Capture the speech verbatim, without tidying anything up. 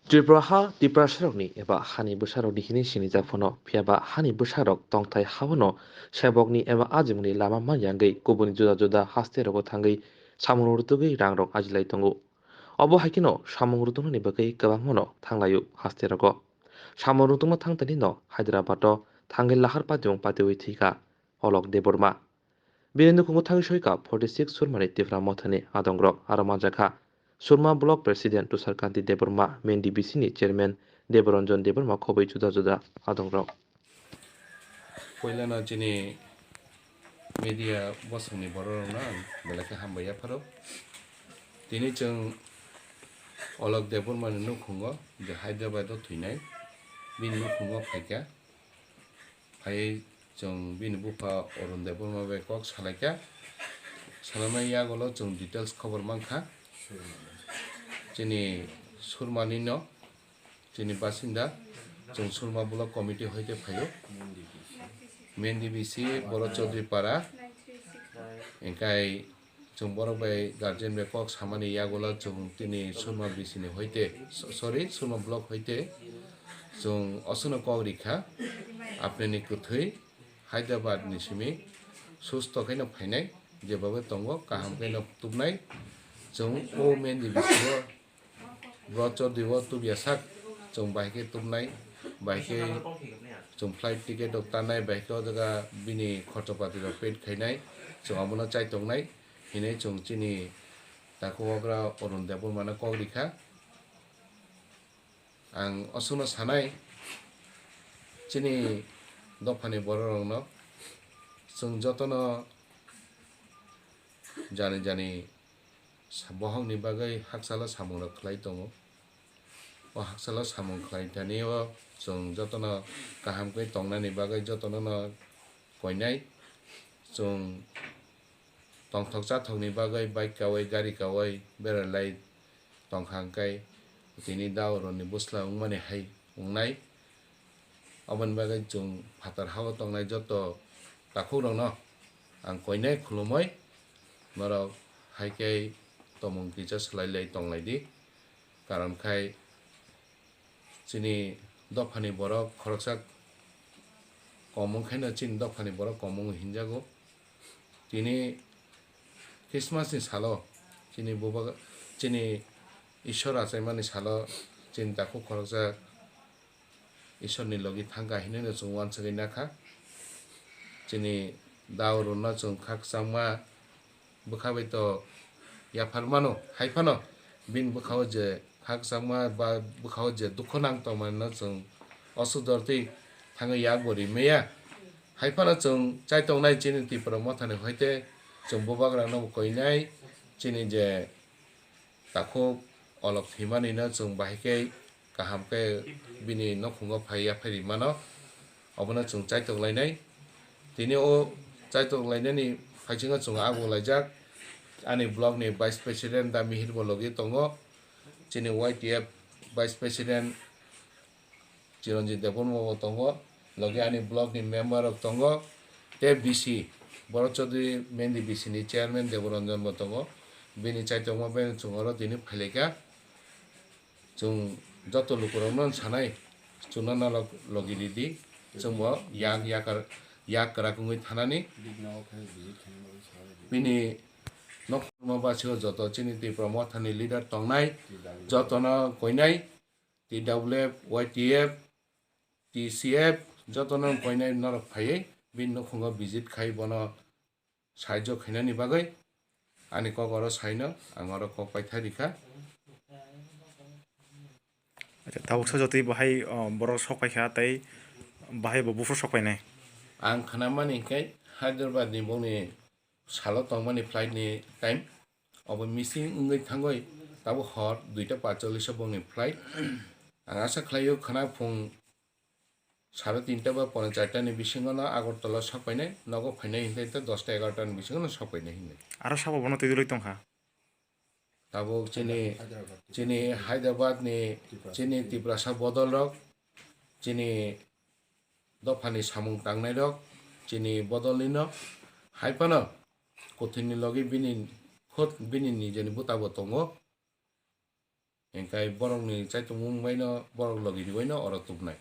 Tripura ha Tiprasarokni eba hani bwsarokni hinwi sinijak phano, phiyaba hani bwsarok tongthai haono sebokni eba ajimungni lama manyangwi kubuni juda juda hasterogo thangwi samung rwtugwi rangrok ajilai tongo. Obo hai kheno samung rwtwknani bagwi kwbangmano thanglaio hasterogo. Samung rwtwkma thangtani no Hyderabad-o thangwi lahar patimung patiwi thwikha Olok Debbarma. Bini nukhungo thangwi soikha forty six Surmani Tipra Mothani adongrok aro manjakha Surma Block President Tushar Kanti Debbarma, Main D B C ni Chairman Deboranjan Debbarma khobwi juda juda adongrok. Puilano chini media bosongni bororokno ang belai khe hambai yapharo. Tini chwng Olok Debbarmani nukhungo je Hyderabad-o thwinai, bini nukhungo phaikha. Phaiwi chwng bini bupha Arun Debbarma bai kok salaikha. Salaimani yagulo chwng details khobor mankha. Chini Surmanino, chini basinda, chwng Surma Block Committee hoite phaio. Main D B C Boro Chaudhary Para, engkai chwng borok bai guardian bai kok samani yagulo chwng tini Surma B C ni hoite, so-, sorry, Surma Block hoite chwng oswkno kok rikha, apnini kwthwi Hyderabad ni simi susto khe no phainai, jeba bai tongo kaham khe no tubnai. Chwng o Main D B C o Boro Chaudhary o tubya sak, chwng bahai khe tubnai, bahai khe chwng flight ticket rok tanai, bahai khe o jaga bini khorchopati rok paid khainai, chwng abono chai tongnai hinwi chwng chini takhuk okra Arun Debbarma no kok rikha. Ang oswkno sanai, chini dophani bororokno chwng jotono jani jani sa-, bohokni bagwi hakchalo samungrok khlai tongo. O hakchalo samung khlai thani o chwng jotono kaham khe tongnani bagwi jotono no koinai. Chwng tongthok chathokni bagwi bike kaui, gari kaui beralai tongkha hwnkhe tini daurokni bwsla wngmani hai wngnai. Aboni bagwi chwng phatar hao tongnai joto takhukrokno ang koinai khulumui norok hai khe tomung kisa swlai lai tonglai di. Karon khai chini dophani borok khoroksa kom wngkhaino chini dophani borok kom wngwi hinjago. Tini Christmas ni salo chini bubagra, chini Ishwar achaimani salo chini takhuk khoroksa Ishwarni logi thangkha hinwi no chwng uansugwi nakha. Chini daurokno chwng khakchangma bwkha bai to yaphar mano, hai phano bini bwkhao je khakchangma ba bwkhao je dukhu nang tongmani no chwng osuk dor twi thangwi yak bo ri maya. Hai phano chwng chai tongnai chini Tipra Mothani hoite chwng bubagra no bo koinai chini je takhuk olok thwimani no chwng bahai khe kaham khe bini nukhungo phai yaphai ri mano, obono chwng chaitok lainai. Tini o chaitok lainani phaisingo chwng abo laijak ani block ni vice president da Mihir bo logi tongo, chini Y T F vice president Chiranjit Debbarma bo tongo, logi ani block ni member rok tongo, tei B C Bharat Chaudhary Mendi B C ni chairman Deboranjan bo tongo, bini chaitokma bai chwng oro tini phailaikha. Chwng joto lukurokno sanai, chwngno nalok logi ridi, chwngbo yak yakar yak kwrak wngwi thanani. Bini nokma basio joto chini Tipra Mothani leader tongnai, jotono koinai. T W F, Y T F, T C F jotono koinai norok phaiwi bini nukhungo visit khai bono sahajyo khainani bagwi ani kok oro saino ang oro kok paithai rikha. Acha, tabuk sajotwi bahai, o, borok sok paikha tei bahai bo buphuru sok painai. Ang khnamani hinkhe Hyderabad ni bongni salo tongmani flight ni time. Obo missing wngwi thangwi tabuk hor duita patchollish o bongni flight. Ang asa khlaio khna phung sare tinta ba pone charta ni bisingo no Agartala sok painai, nogo phainai hinkhe ta dosta egarota ni bisingo no sok painai hinwi. Aro sabo bono twi dwlwi tongkha. Tabuk chini, chini Hyderabad ni, chini Tiprasa bodol rok, chini dophani samung tangnai rok, chini bodol ni no hai phano kwthwini logi bini khud bini nijeni bwta bo tongo. Hingkai borokni chaitungmung baino, borok logini baino oro tubnai.